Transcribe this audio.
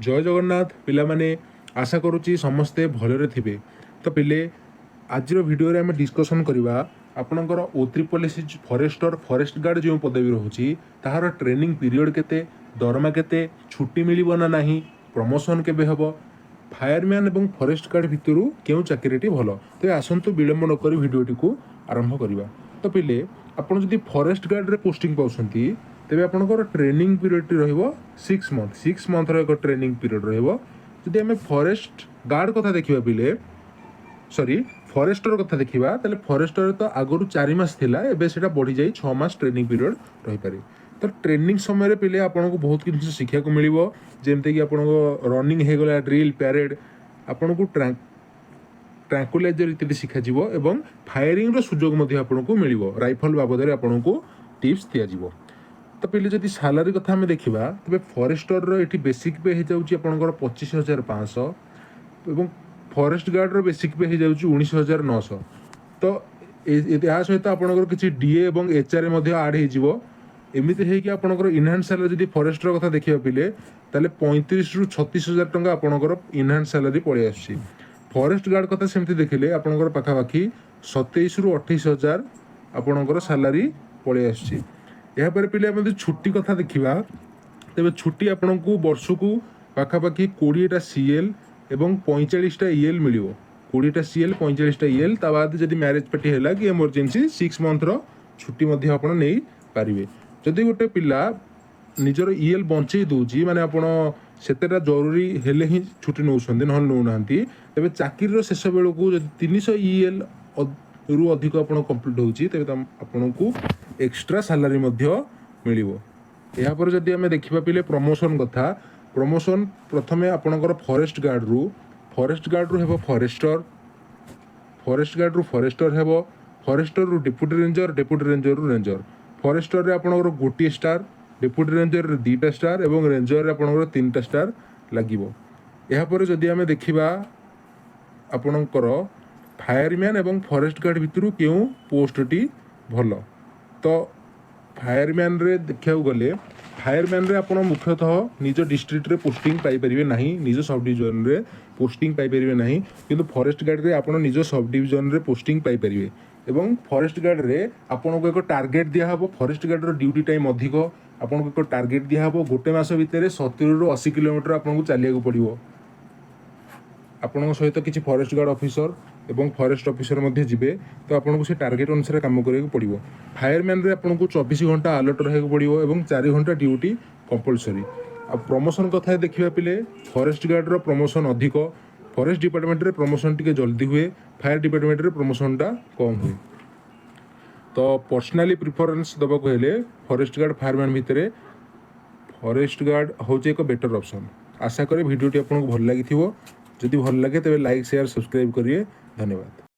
ଜୟ ଜଗନ୍ନାଥ ପିଲାମାନେ। ଆଶା କରୁଛି ସମସ୍ତେ ଭଲରେ ଥିବେ। ତ ପିଲେ, ଆଜିର ଭିଡ଼ିଓରେ ଆମେ ଡିସ୍କସନ୍ କରିବା ଆପଣଙ୍କର O SSSC forester, forest guard ଯେଉଁ ପଦବୀ ରହୁଛି, ତାହାର ଟ୍ରେନିଂ ପିରିୟଡ଼ କେତେ, ଦରମା କେତେ, ଛୁଟି ମିଳିବ ନା ନାହିଁ, ପ୍ରମୋସନ୍ କେବେ ହେବ, ଫାୟାରମ୍ୟାନ୍ ଏବଂ ଫରେଷ୍ଟ ଗାର୍ଡ଼ ଭିତରୁ କେଉଁ ଚାକିରିଟି ଭଲ। ତେବେ ଆସନ୍ତୁ, ବିଳମ୍ବ ନକରି ଭିଡ଼ିଓଟିକୁ ଆରମ୍ଭ କରିବା। ତ ପିଲେ, ଆପଣ ଯଦି ଫରେଷ୍ଟ ଗାର୍ଡ଼ରେ ପୋଷ୍ଟିଂ ପାଉଛନ୍ତି, ତେବେ ଆପଣଙ୍କର ଟ୍ରେନିଂ ପିରିୟଡ଼ଟି ରହିବ 6 ମନ୍ଥ। 6 ମନ୍ଥର ଏକ ଟ୍ରେନିଂ ପିରିୟଡ଼ ରହିବ। ଯଦି ଆମେ ଫରେଷ୍ଟ ଗାର୍ଡ଼ କଥା ଦେଖିବା ପିଲେ, ସରି, ଫରେଷ୍ଟର କଥା ଦେଖିବା, ତାହେଲେ ଫରେଷ୍ଟର ତ ଆଗରୁ 4 ମାସ ଥିଲା, ଏବେ ସେଇଟା ବଢ଼ିଯାଇ 6 ମାସ ଟ୍ରେନିଂ ପିରିୟଡ଼ ରହିପାରେ। ତ ଟ୍ରେନିଂ ସମୟରେ ପିଲେ, ଆପଣଙ୍କୁ ବହୁତ ଜିନିଷ ଶିଖିବାକୁ ମିଳିବ, ଯେମିତିକି ଆପଣଙ୍କ ରନିଂ ହେଇଗଲା, ଡ୍ରିଲ୍, ପ୍ୟାରେଡ଼, ଆପଣଙ୍କୁ ଟ୍ରାଙ୍କୁଲାଇଜର ଇତ୍ୟାଦି ଶିଖାଯିବ ଏବଂ ଫାୟାରିଂର ସୁଯୋଗ ମଧ୍ୟ ଆପଣଙ୍କୁ ମିଳିବ। ରାଇଫଲ ବାବଦରେ ଆପଣଙ୍କୁ ଟିପ୍ସ ଦିଆଯିବ। ତ ପିଲେ, ଯଦି ସାଲାରୀ କଥା ଆମେ ଦେଖିବା, ତେବେ ଫରେଷ୍ଟରର ଏଠି ବେସିକ୍ ପେ ହେଇଯାଉଛି ଆପଣଙ୍କର 25,500 ଏବଂ ଫରେଷ୍ଟ ଗାର୍ଡ଼ର ବେସିକ୍ ପେ ହେଇଯାଉଛି 19,900। ତ ଏହା ସହିତ ଆପଣଙ୍କର କିଛି ଡିଏ ଏବଂ ଏଚ୍ ଆର୍ ଏ ମଧ୍ୟ ଆଡ଼୍ ହେଇଯିବ। ଏମିତି ହେଇକି ଆପଣଙ୍କର ଇନହ୍ୟାଣ୍ଡ ସାଲାରୀ ଯଦି ଫରେଷ୍ଟର କଥା ଦେଖିବା ପିଲେ, ତାହେଲେ 35ରୁ 36 ହଜାର ଟଙ୍କା ଆପଣଙ୍କର ଇନହ୍ୟାଣ୍ଡ ସାଲାରୀ ପଳେଇ ଆସୁଛି। ଫରେଷ୍ଟ ଗାର୍ଡ଼ କଥା ସେମିତି ଦେଖିଲେ ଆପଣଙ୍କର ପାଖାପାଖି 27ରୁ 28 ହଜାର ଆପଣଙ୍କର ସାଲାରୀ ପଳେଇ ଆସୁଛି। ଏହାପରେ ପିଲେ, ଆମେ ଯଦି ଛୁଟି କଥା ଦେଖିବା, ତେବେ ଛୁଟି ଆପଣଙ୍କୁ ବର୍ଷକୁ ପାଖାପାଖି 20ଟା ସିଏଲ୍ ଏବଂ 45ଟା ଇଏଲ୍ ମିଳିବ। 20ଟା ସିଏଲ୍, 45ଟା ଇଏଲ୍। ତା ବାଦ ଯଦି ମ୍ୟାରେଜ୍ ପାର୍ଟି ହେଲା କି ଏମର୍ଜେନ୍ସି, 6 ମନ୍ଥର ଛୁଟି ମଧ୍ୟ ଆପଣ ନେଇପାରିବେ। ଯଦି ଗୋଟେ ପିଲା ନିଜର ଇଏଲ୍ ବଞ୍ଚେଇ ଦେଉଛି, ମାନେ ଆପଣ ସେତେଟା ଜରୁରୀ ହେଲେ ହିଁ ଛୁଟି ନେଉଛନ୍ତି, ନହେଲେ ନେଉନାହାନ୍ତି, ତେବେ ଚାକିରିର ଶେଷ ବେଳକୁ ଯଦି 300 ଇଏଲ୍ ରୁ ଅଧିକ ଆପଣ କମ୍ପ୍ଲିଟ୍ ହେଉଛି, ତେବେ ଆପଣଙ୍କୁ ଏକ୍ସଟ୍ରା ସାଲାରୀ ମଧ୍ୟ ମିଳିବ। ଏହାପରେ ଯଦି ଆମେ ଦେଖିବା ପିଲେ, ପ୍ରମୋସନ୍ କଥା, ପ୍ରମୋସନ୍ ପ୍ରଥମେ ଆପଣଙ୍କର ଫରେଷ୍ଟ ଗାର୍ଡ଼ରୁ ହେବ ଫରେଷ୍ଟର, ଫରେଷ୍ଟ ଗାର୍ଡ଼ରୁ ଫରେଷ୍ଟର ହେବ, ଫରେଷ୍ଟରରୁ ଡେପୁଟି ରେଞ୍ଜର, ଡେପୁଟି ରେଞ୍ଜରରୁ ରେଞ୍ଜର। ଫରେଷ୍ଟରରେ ଆପଣଙ୍କର ଗୋଟିଏ ଷ୍ଟାର, ଡେପୁଟି ରେଞ୍ଜରରେ 2ଟା ଷ୍ଟାର ଏବଂ ରେଞ୍ଜରରେ ଆପଣଙ୍କର 3ଟା ଷ୍ଟାର ଲାଗିବ। ଏହାପରେ ଯଦି ଆମେ ଦେଖିବା ଆପଣଙ୍କର ଫାୟାରମ୍ୟାନ୍ ଏବଂ ଫରେଷ୍ଟ ଗାର୍ଡ଼ ଭିତରୁ କେଉଁ ପୋଷ୍ଟଟି ଭଲ, ତ ଫାୟାରମ୍ୟାନ୍ରେ ଦେଖିବାକୁ ଗଲେ, ଫାୟାରମ୍ୟାନ୍ରେ ଆପଣ ମୁଖ୍ୟତଃ ନିଜ ଡିଷ୍ଟ୍ରିକ୍ଟରେ ପୋଷ୍ଟିଂ ପାଇପାରିବେ ନାହିଁ, ନିଜ ସବ୍ ଡିଭିଜନରେ ପୋଷ୍ଟିଂ ପାଇପାରିବେ ନାହିଁ। କିନ୍ତୁ ଫରେଷ୍ଟ ଗାର୍ଡ଼ରେ ଆପଣ ନିଜ ସବ୍ ଡିଭିଜନରେ ପୋଷ୍ଟିଂ ପାଇପାରିବେ ଏବଂ ଫରେଷ୍ଟ ଗାର୍ଡ଼ରେ ଆପଣଙ୍କୁ ଏକ ଟାର୍ଗେଟ୍ ଦିଆହେବ। ଫରେଷ୍ଟ ଗାର୍ଡ଼ର ଡ୍ୟୁଟି ଟାଇମ୍ ଅଧିକ। ଆପଣଙ୍କୁ ଏକ ଟାର୍ଗେଟ୍ ଦିଆହେବ, ଗୋଟେ ମାସ ଭିତରେ 70ରୁ 80 କିଲୋମିଟର ଆପଣଙ୍କୁ ଚାଲିବାକୁ ପଡ଼ିବ। ଆପଣଙ୍କ ସହିତ କିଛି ଫରେଷ୍ଟ ଗାର୍ଡ଼ ଅଫିସର ଏବଂ ଫରେଷ୍ଟ ଅଫିସର ମଧ୍ୟ ଯିବେ। ତ ଆପଣଙ୍କୁ ସେ ଟାର୍ଗେଟ୍ ଅନୁସାରେ କାମ କରିବାକୁ ପଡ଼ିବ। ଫାୟାରମ୍ୟାନ୍ରେ ଆପଣଙ୍କୁ 24 ଘଣ୍ଟା ଆଲର୍ଟ ରହିବାକୁ ପଡ଼ିବ ଏବଂ 4 ଘଣ୍ଟା ଡ୍ୟୁଟି କମ୍ପଲସରି। ଆଉ ପ୍ରମୋସନ୍ କଥା ଦେଖିବା ପିଲେ, ଫରେଷ୍ଟ ଗାର୍ଡ଼ର ପ୍ରମୋସନ୍ ଅଧିକ। ଫରେଷ୍ଟ ଡିପାର୍ଟମେଣ୍ଟରେ ପ୍ରମୋସନ୍ ଟିକେ ଜଲ୍ଦି ହୁଏ, ଫାୟାର ଡିପାର୍ଟମେଣ୍ଟରେ ପ୍ରମୋସନ୍ଟା କମ୍ ହୁଏ। ତ ପର୍ସନାଲି ପ୍ରିଫରେନ୍ସ ଦେବାକୁ ହେଲେ ଫରେଷ୍ଟ ଗାର୍ଡ଼, ଫାୟାରମ୍ୟାନ୍ ଭିତରେ ଫରେଷ୍ଟ ଗାର୍ଡ଼ ହେଉଛି ଏକ ବେଟର୍ ଅପସନ୍। ଆଶା କରେ ଭିଡ଼ିଓଟି ଆପଣଙ୍କୁ ଭଲ ଲାଗିଥିବ। ଯଦି ଭଲ ଲାଗେ, ତେବେ ଲାଇକ୍, ସେୟାର, ସବସ୍କ୍ରାଇବ୍ କରିବେ। ଧନ୍ୟବାଦ।